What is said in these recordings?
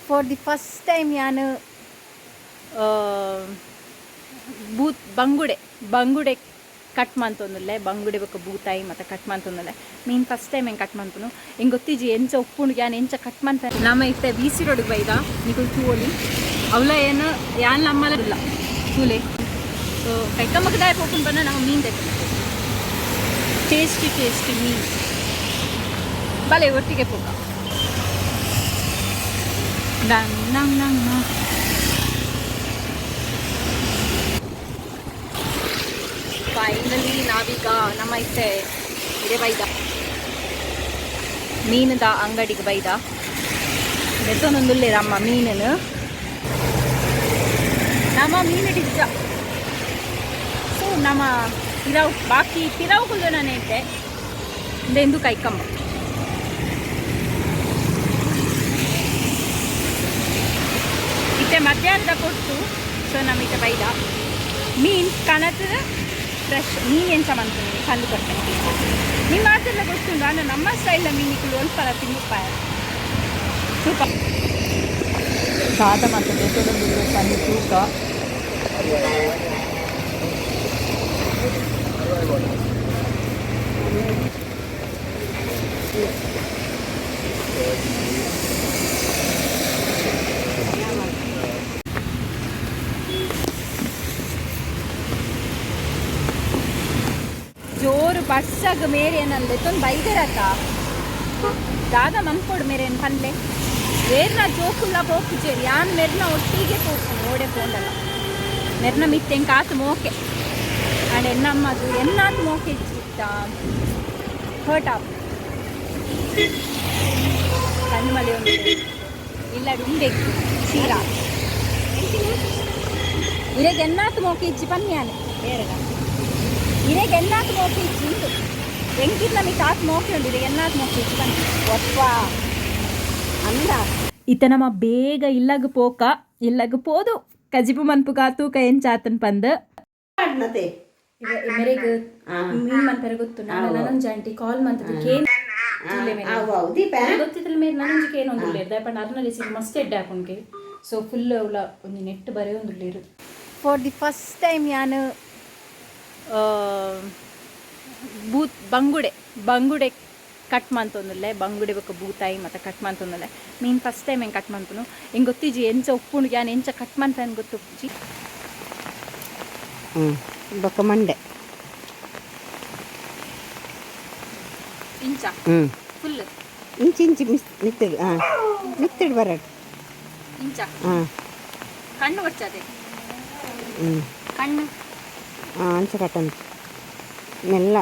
For the first time ಯಾನ್ booth ಬಂಗುಡೆ ಬಂಗುಡೆ ಕಟ್ ಮಂತೊಂದುಲ್ಲೆ. ಬಂಗುಡೆ ಬೊಕ್ಕ ಬೂತಾಯಿ ಮತ್ತು ಕಟ್ ಮಂತೊಂದುಲ್ಲೆ. ಮೀನ್ ಫಸ್ಟ್ ಟೈಮ್ ಹೆಂಗೆ ಕಟ್ ಮನ್ಪುನು ಎಂಗ್ ಗೊತ್ತಿಜಿ. ಎಂಚ ಉಪ್ಪುಂಡು, ಯಾನ್ ಎಂಚ ಕಟ್ ಮಂತ. ನಮ್ಮ ಇತ್ತೆ ಬಿ ಸಿ ರೋಡ್ಗೆ ಬೈದ. ನಿಕುಲು ತೂವೊಲಿ, ಅವಲ ಏನು ಯಾನ್ ನಮ್ಮಲ ಇಲ್ಲ ತೂಲೆ. ಸೊ ಕೈಕಮ್ಮಕ್ಕೆ ದಾಯ ಪೋಪುಂಡು ಬನ್ನ. ನಮ್ಮ ಮೀನು ದೆಪ್ಪುಂಡು, ಟೇಸ್ಟಿ ಟೇಸ್ಟಿ ಮೀನು. ಬಲೆ, ಒಟ್ಟಿಗೆ ಪೋಕ. ಡಂಗ್ ನಂಗ್ ನಂಗ್ ನಂಗ್. ಫೈನಲಿ ನಾವೀಗ ನಮ್ಮ ಇತ್ತೆ ಇದೇ ಬೈದ, ಮೀನದ ಅಂಗಡಿಗೆ ಬೈದ. ದೆತ್ತೊಂದುಲ್ಲೇರ್ ಅಮ್ಮ ಮೀನನ್ನು. ನಮ್ಮ ಮೀನು ಡಿಜ್ಜ. ಸೊ ನಮ್ಮ ಪಿರಾವ್ ಬಾಕಿ ಪಿರಾವ್ ಕುಲ್ಲುನನೆ ಇತ್ತೆ. ಇಂದು ಕೈಕಂಬ. ಇತ್ತೆ ಮಧ್ಯಾಹ್ನದ ಕೊಟ್ಟು. ಸೊ ನಮ್ಮ ಇತ್ತೆ ಬೈದ, ಮೀನು ಕಣತದ ಫ್ರೆಶ್ ಮೀನು ಎಂಚ ಮನ್ಪುನಿ ಪಂದ್ ಕೊರ್ಪೆ. ನಿಮ್ಮ ಮಾತೆಲ್ಲ ಗೊತ್ತುಂಡು ಅಣ್ಣ, ನಮ್ಮ ಸ್ಟೈಲ್ ಮೀನಿಕುಲು ಒಲ್ಪಲ ತಿನ್ನುಪ್ಪಾಯ ಸೂಪರ್. ದಾದ ಮಾತ ದೆತ್ತೊಂದುಲ್ಲೆರ್ ಪಂದ್ ತೂಕ. ಜೋರು ಬರ್ಸಗ್ ಮೇರೆ ಏನಂದೆ ಬೈದೆರತ. ದಾದ ಮನ್ಪೊಡು ಮೇರೇನು ಪನ್ಲೆ. ವೇರ್ನ ಜೋಕುಲ್ಲ ಪೋಪುಜೆರ್, ಯಾನ್ ಮೆರ್ನ ಒಟ್ಟಿಗೆ ಪೋಪುನು. ಓಡೆ ಪೋಂಡಲ ಮೆರ್ನ ಮಿತ್ತೆ ಎಂಕ್ ಆತ್ ಮೋಕೆ. ಆಂಡ್ ಎನ್ನಮ್ಮದು ಎನ್ನಾತ್ ಮೋಕೆ ಇಜ್ಜಿತ್ತ, ಹರ್ಟ್ ಆಪ್ ಕಣ್ಮಲೆ ಒಂದು ಇಲ್ಲ ಉಂಡೆ ಚೀಲ. ಇರೆಗ್ ಎನ್ನಾತ್ ಮೋಕೆ ಇಜ್ಜಿ ಪನ್ಯಾನೆ ಬೇರೆಗ. ಇರೆಗ್ ಎನ್ನಾತ್ ಮೋಕೆ ಇಜ್ಜಿ ಉಂಡು. ಎಂಕಿರ್ನ ಮಿತ್ತ್ ಆತ್ ಮೋಕೆ ಉಂಡು, ಇರೆಗ್ ಎನ್ನಾತ್ ಮೋಕೆ ಇಜ್ಜಿ ಪನ್ನಿ. ಒಪ್ಪ ಅಂದ. ಇತ್ತೆ ನಮ್ಮ ಬೇಗ ಇಲ್ಲಗ್ ಪೋಕ. ಇಲ್ಲಗ್ ಪೋದು ಕಜಿಪು ಮನ್ಪುಗ, ತೂಕ ಎಂಚಾತನ್ ಪಂದ್. ಪಾಡ್ನತೆ. ಮೇರೆಗ್ ಮೀನ್ ಮನ್ಪೆರೆ ಗೊತ್ತು. ನಾನು ನನೊಂಜಿ ಆಂಟಿ ಕಾಲ್ ಮಂತದ ಕೇನ್. ಅವು ಅವು ದೀಪ. ಗೊತ್ತಿತ್ತಲ್ಲ ಮೇರ್ ನನೊಂಜಿ ಕೇನ್ ಒಂದುಲ್ಲೇರ್. ದಾಯೆ ಅರ್ನ ರೆಸಿಪಿ ಮಸ್ತ್ ಎಡ್ಡೆ ಆಪುಂಡ್ಗೆ. ಸೊ ಫುಲ್ ಉಲ ಒಂಜಿ ನೆಟ್ ಬರೆಯೊಂದುಲ್ಲೇರು. ಫಾರ್ the first time ಯಾನ್ ಬೂತ್ ಬಂಗುಡೆ ಬಂಗುಡೆ ಕಟ್ ಮಂತೊಂದುಲ್ಲೆ. ಬಂಗುಡೆ ಬೊಕ್ಕ ಬೂತಾಯಿ ಮತ್ತು ಕಟ್ ಮಂತೊಂದುಲ್ಲೆ. ಮೀನ್ ಫಸ್ಟ್ ಟೈಮ್ ಹೆಂಗೆ ಕಟ್ ಮನ್ಪುನು ಎಂಗ್ ಗೊತ್ತಿಜಿ. ಎಂಚ ಉಪ್ಪುಂಡು, ಯಾನ್ ಎಂಚ ಕಟ್ ಮನ್ಪೆನ್ ಗೊತ್ತುಪ್ಪುಜಿ. ಹ್ಞೂ, ಬೊಕ್ಕ ಮಂಡೆ. ಇಂಚ? ಹ್ಞೂ. ಫುಲ್? ಇಂಚಿ ಇಂಚಿ ಮಿಸ್ ಮಿತ್ತಡು, ಹಾಂ, ಮಿತ್ತಡು ಬರಡು. ಇಂಚ? ಹಾಂ. ಕಣ್ಣು ಬರ್ಚದೆ. ಹ್ಞೂ. ಕಣ್ಣು. ಹಾಂ, ಅಂಚ ಕಟ್ಟಂತ ಮೆಲ್ಲ.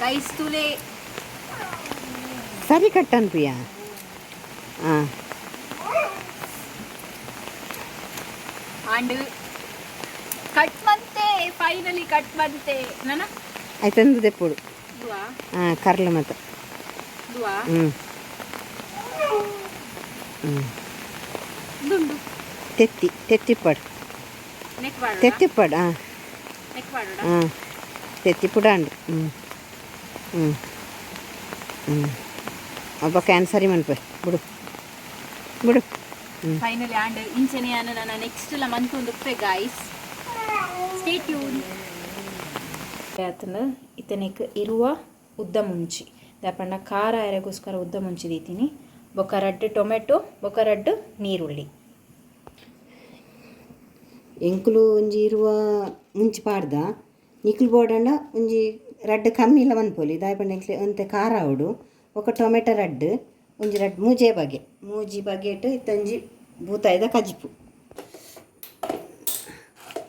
ಗೈಸ್, ತುಲೆ. ಸರಿ ಕಟ್ಟನ್ ಪ್ರಿಯ, ಹಾಂ. ಅಂಡ್ ಕಟ್ ಮಂತೆ, ಫೈನಲಿ ಕಟ್ ಮಂತೆ ನನ್ನ. ಆಯ್ತಂದು ದೆಪ್ಪುಡು. ದುವಾ? ಹಾಂ, ಕರ್ಲು ಮತ್ತೆ. ದುವಾ? ಹ್ಞೂ ಹ್ಞೂ. ದುಂಡು. ತೆತ್ತಿ ತೆತ್ತಿಪ್ಪಡು. ನೆಕ್ ಮಾಡೋಣ. ತೆತ್ತಿಪ್ಪಡು, ಹಾಂ. ನೆಕ್ ಮಾಡೋಣ. ಹಾಂ, ತೆತ್ತಿಪುಡಾಂಡು. ಹ್ಞೂ ಹ್ಞೂ ಹ್ಞೂ. ಒಬ್ಬ ಕ್ಯಾನ್ಸರಿ ಮನ್ಪೆ, ಬಿಡು ಬಿಡು. ಹ್ಞೂ. ಫೈನಲಿ ಆಂಡ್ ಇಂಚನೆ ಯಾನ್ ನನ್ನ ನೆಕ್ಸ್ಟ್ ಲ ಮಂತೊಂದು ಉಪ್ಪೆ. Guys, stay tune. ಆತನ ಇತ್ತನೆಕ್ ಇರುವ ಉದ್ದ ಮುಂಚಿ ದಾಪಂಡ ಖಾರ ಎರೆಗೋಸ್ಕರ ಉದ್ದ ಮುಂಚಿ ದೀತೀನಿ. ಬೊಕ್ಕ ರಡ್ಡ್ ಟೊಮೆಟೊ, ಬೊಕ್ಕ ರಡ್ಡ್ ನೀರುಳ್ಳಿ. ಎಂಕುಲು ಒಂಜಿ ಇರುವ ಮುಂಚಿ ಪಾಡ್ದ. ನಿಕ್ಲು ಬೋಡಂಡ ಒಂಜಿ ರಡ್ಡ್ ಕಮ್ಮಿ ಇಲ್ಲ ಮನ್ಪೊಲಿ. ದಾಯೆ ಪಂಡ ಎಂಕ್ಲೆ ಒಂತೆ ಖಾರ ಆವೊಡು. ಬೊಕ್ಕ ಟೊಮೆಟೊ ರಡ್ಡ್, ಒಂಜಿ ರಡ್ಡ್ ಮೂಜೇ ಬಗೆ, ಮೂಜಿ ಬಗೆಟ್ ಇತ್ತೊಂಜಿ ಬೂತಾಯಿದ ಕಜಿಪು.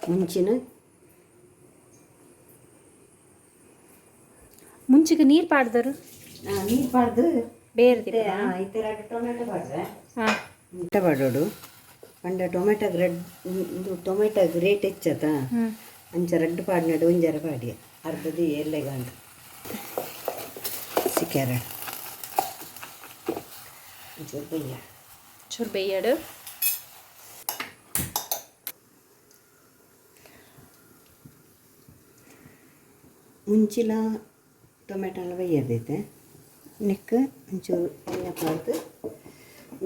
ಮುಂಚಿನ ಮುಂಚಿಗೆ ನೀರು ಪಾಡ್ದರು? ನೀರು ಪಾಡ್ದು. ಬೇರೆ. ಇತ್ತೆ ರಡ್ಡ್ ಟೊಮೆಟೊ ಪಾಡ್ರೆ. ಹಾಂ. ಮುಟ್ಟ ಪಾಡೋಡು ಪಂಡ ಟೊಮೆಟೊ ರಡ್ ಉಂದು ಟೊಮೆಟೊ ರೇಟ್ ಹೆಚ್ಚತ. ಅಂಚ ರಡ್ಡ್ ಪಾಡ್ನಡು ಒಂಜರ ಪಾಡಿಯ, ಅರ್ಧದಿ ಎಲ್ಲೆಗಂಡು ಸಿಕ್ಯಾರ ಒಂಚೂರು ಬಯ್ಯ. ಚೂರು ಬೇಯಡು. ಮುಂಚಿಲ ಟೊಮೆಟೊ ಎಲ್ಲ ಬಯ್ಯದೈತೆ. ನೆಕ್ ಒಂಚೂರು ಎಣ್ಣೆ ಪಾಡ್ದು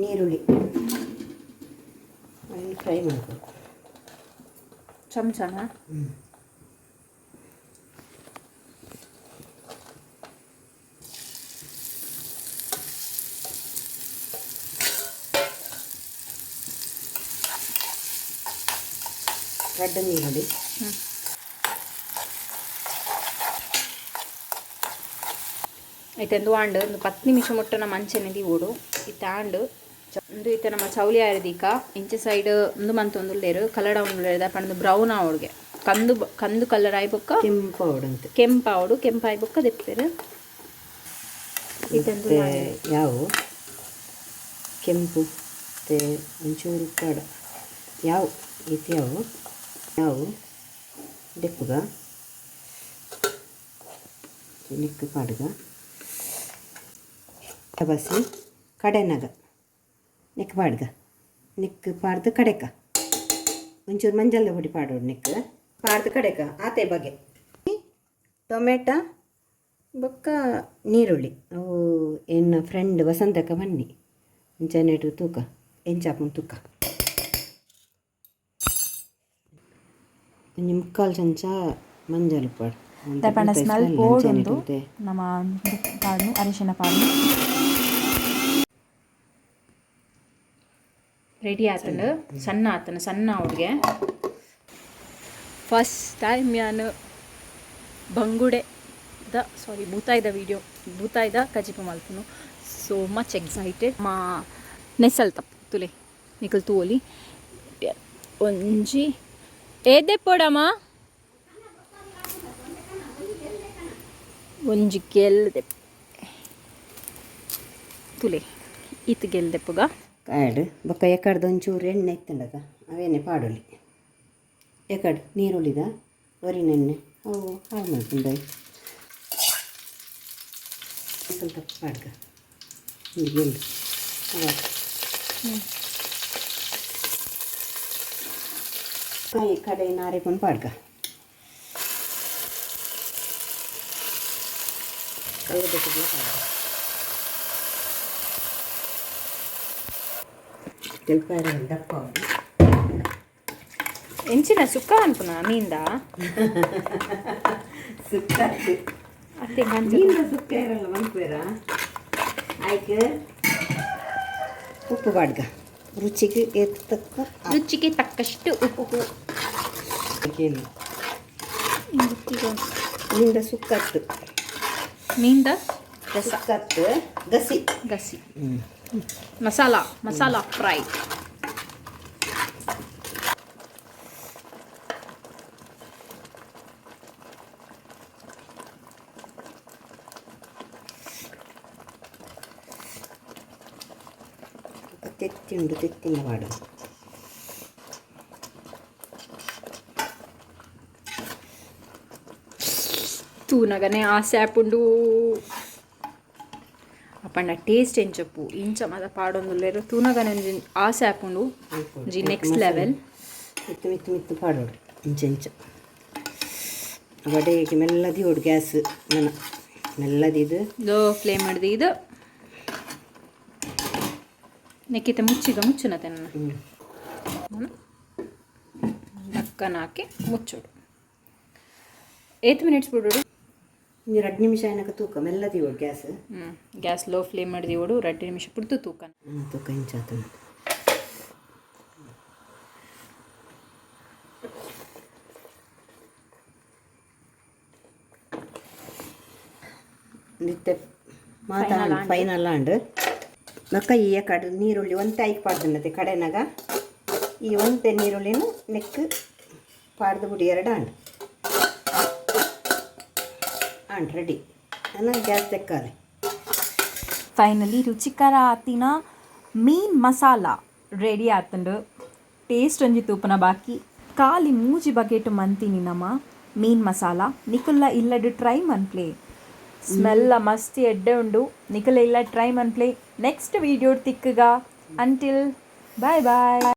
ನೀರುಳ್ಳಿ ಅದನ್ನು ಫ್ರೈ ಮಾಡಬೇಕು. ಚಮಚನ? ಹ್ಞೂ. ರಡ್ಡು ನೀರುಳ್ಳಿ. ಐತೆ ಒಂದು ಆಂಡ್ ಒಂದು 10 ನಿಮಿಷ ಮುಟ್ಟ ನಮ್ಮ ಅಂಚೆನೆ ದೀವೊಡು. ಇತ್ತೆ ಆಂಡ್ ಉಂದು ಇತ್ತೆ ನಮ್ಮ ಚೌಲಿ ಆಯರ್ದೀಕ ಇಂಚೆ ಸೈಡ್ ಉಂದು ಮಂತೊಂದುಲ್ಲೆರ್, ಕಲರ್ ಉಂಡುಲ್ಲೆರ್. ಪಂದ್ ಬ್ರೌನ್ ಆವೊಡ್ಗೆ, ಕಂದು ಕಂದು ಕಲರ್ ಆಯಿ ಬೊಕ್ಕ ಕೆಂಪು ಆವಡಂತೆ. ಕೆಂಪಾವಡು, ಕೆಂಪಾಯಿ ಬೊಕ್ಕ ದೆಪ್ಪೆರ್. ಇತ್ತೆ ಮತ್ತು ಯಾವು ಕೆಂಪು ಮತ್ತು ಒಂಚೂರು ಪಾಡ ಯಾವ ಇದು ಯಾವ ಯಾವ ದೆಪ್ಪುಗ ನಿಕ್ಕು ಪಾಡುಗ ಬಸಿ ಕಡೆನಗ ನೆಕ್ ಪಾಡ್ಗ, ನೆಕ್ ಪಾಡ್ದು ಕಡೆಕ ಒಂಚೂರು ಮಂಜಲ್ದ ಪೊಡಿ ಪಾಡೋಡು. ನೆಕ್ ಪಾಡ್ದು ಕಡೆಕ ಆತೆ ಬಗೆ ಟೊಮೆಟೊ ಬೊಕ್ಕ ನೀರುಳ್ಳಿ. ಅವು ಎನ್ನ ಫ್ರೆಂಡ್ ವಸಂತಕ ಬನ್ನಿ ಅಂಚನೆಟ್ ತೂಕ ಎಂಚಾಪುಂಡು ತೂಕ. ಒಂಜಿ ಮುಕ್ಕಾಲು ಚಂಚ ಮಂಜಲ್ ಪಾಡ್. ದಾಯೆ ಪಂಡ ಸ್ಮೆಲ್ ಪೋಡುಂದು ನಮ್ಮ ಪಾಡ್ನು, ಅರಿಶಿನ ಪಾಡ್ನು. ರೆಡಿ ಆತಂಡು, ಸಣ್ಣ ಆತನ, ಸಣ್ಣ ಅವಳಿಗೆ. ಫಸ್ಟ್ ಟೈಮ್ ಯಾನು ಬಂಗುಡೆ ದ, ಸಾರಿ, ಬೂತಾಯ್ದ ವೀಡಿಯೋ, ಬೂತಾಯ್ದ ಕಜಿಪು ಮಲ್ಪುನು. ಸೋ ಮಚ್ ಎಕ್ಸೈಟೆಡ್. ಮಾ ನೆಸಲ್ ತಪ್ಪು ತುಲೆ ನಿಕಲ್ ತೂವೊಲಿ. ಒಂಜಿ ಏದೆಪ್ಪೊಡಮ್ಮ, ಒಂಜಿ ಗೆಲ್ದೆ ತುಲೆ, ಈತ್ ಗೆಲ್ದೆಪ್ಪುಗ. ಕಾಯಡ್ ಬೊಕ್ಕ ಎಕಡ್ದ ಒಂಚೂರು ಎಣ್ಣೆ ಇತ್ತಂಡದ ಅವೇನೆ ಪಾಡೊಲಿ. ಎಕಡ್ ನೀರುಳ್ಳಿದ ಒರಿನೆಣ್ಣೆ ಅವು ಹಾಳು ಮಲ್ಪುಂಡಾಯ್. ಸ್ವಲ್ಪ ಪಾಡ್ಗ ಗೆಲ್ಲು ಅವ ಕಾಯಿ ಕಡೆ ನಾರಿಕೊಂಡು ಪಾಡ್ಗ. ಕಲ್ಲು ಪಾಡ್ಗ ತೆಲ್ಪಾರ ದಪ್ಪ ಆವೊಡು. ಎಂಚಿನ ಸುಕ್ಕ ಅನ್ಪುನ ಮೀಂದ? ಸುಕ್ಕ. ಅತ್ತೆ. ಮೀನ್ದ ಸುಕ್ಕ ಇರಲ್ಲ ಮನ್ಪೇರ. ಆಯ್ಕೆ ಉಪ್ಪು ಪಾಡ್ಗ, ರುಚಿಗೆ ಏತ್ ತಕ್ಕ. ರುಚಿಗೆ ತಕ್ಕಷ್ಟು ಉಪ್ಪು. ಕೇಳಿ ಮೀನ್ದ ಸುಕ್ಕತ್ತು. ಮೀಂದ ರಸ. ಸುಕ್ಕತ್ತು ಗಸಿ. ಗಸಿ, ಮಸಾಲ, ಮಸಾಲ ಫ್ರೈ. ತೆತ್ತಿ ಉಂಡು, ತೆತ್ತಿನ ಪಾಡು. ತೂನಗನೆ ಆಸೆ ಆಪುಂಡು. ಅಪ್ಪಂಡ ಟೇಸ್ಟ್ ಎಂಚಪ್ಪು, ಇಂಚ ಮದ ಪಾಡೊಂದುಲ್ಲೆರ್, ತೂನಗನೆ ಒಂಜಿ ಆಸೆ ಆಪುಂಡು, ಒಂಜಿ ನೆಕ್ಸ್ಟ್ ಲೆವೆಲ್. ಮಿತ್ತು ಮಿತ್ತು ಮಿತ್ತು ಪಾಡೋಡು ಇಂಚ ಇಂಚ. ವಡೆಗೆ ಮೆಲ್ಲದಿ ಓಡು ಗ್ಯಾಸ್ ನನ ಮೆಲ್ಲದಿದು. ಲೋ ಫ್ಲೇಮ್ ಹಿಡ್ದು ಇದು ನೆಕ್ಕಿತ ಮುಚ್ಚಿಗ ಮುಚ್ಚುನತೆ ನನ್ನ ಡಕ್ಕನ ಹಾಕಿ ಮುಚ್ಚೋಡು. ಏತ್ ಮಿನಿಟ್ಸ್ ಬಿಡೋಡು? ಒಂಜಿ 2 ನಿಮಿಷ ಏನಕ ತೂಕ, ಮೆಲ್ಲದಿ ಓಡು ಗ್ಯಾಸ್. ಹ್ಞೂ, ಗ್ಯಾಸ್ ಲೋ ಫ್ಲೇಮ್ ಹಿಡ್ದು ಓಡು, 2 ನಿಮಿಷ ಪುಡ್ದು ತೂಕ. ತೂಕ ಇಂಚಾತನ. ನಿತ್ತೆ ಮಾತಾ ಫೈನಲ್ ಆಂಡ್. ಬೊಕ್ಕ ಈ ಕಡೆ ನೀರುಳ್ಳಿ ಒಂತೆ ಐಕ್ ಪಾಡ್ದುಂಡತೆ ಕಡೆನಾಗ. ಈ ಒಂತೆ ನೀರುಳ್ಳಿನ ನೆಕ್ ಪಾಡ್ದು ಬುಡಿ. ಎರಡು ಆಂಡ್ ಆಂಡ್ ರೆಡಿ. ನಾನು ಗ್ಯಾಸ್ ತೆಕ್ಕಾಲೆ. ಫೈನಲಿ ರುಚಿಕರ ಆತಿನ ಮೀನ್ ಮಸಾಲ ರೆಡಿ ಆತಂಡು. ಟೇಸ್ಟ್ ಒಂಜಿ ತೂಪನ ಬಾಕಿ. ಖಾಲಿ ಮೂಜಿ ಬಗೆಟ್ ಮಂತಿನಿ ನಮ ಮೀನ್ ಮಸಾಲ. ನಿಕುಲ್ಲ ಇಲ್ಲಡ್ ಟ್ರೈ ಮನ್ಪ್ಲೆ. ಸ್ಮೆಲ್ಲ ಮಸ್ತ್ ಎಡ್ಡೆ ಉಂಡು. ನಿಕುಲ ಇಲ್ಲ ಟ್ರೈ ಮನ್ಪ್ಲೆ. ನೆಕ್ಸ್ಟ್ ವೀಡಿಯೋ ತಿಕ್ಕುಗ. Until bye boy.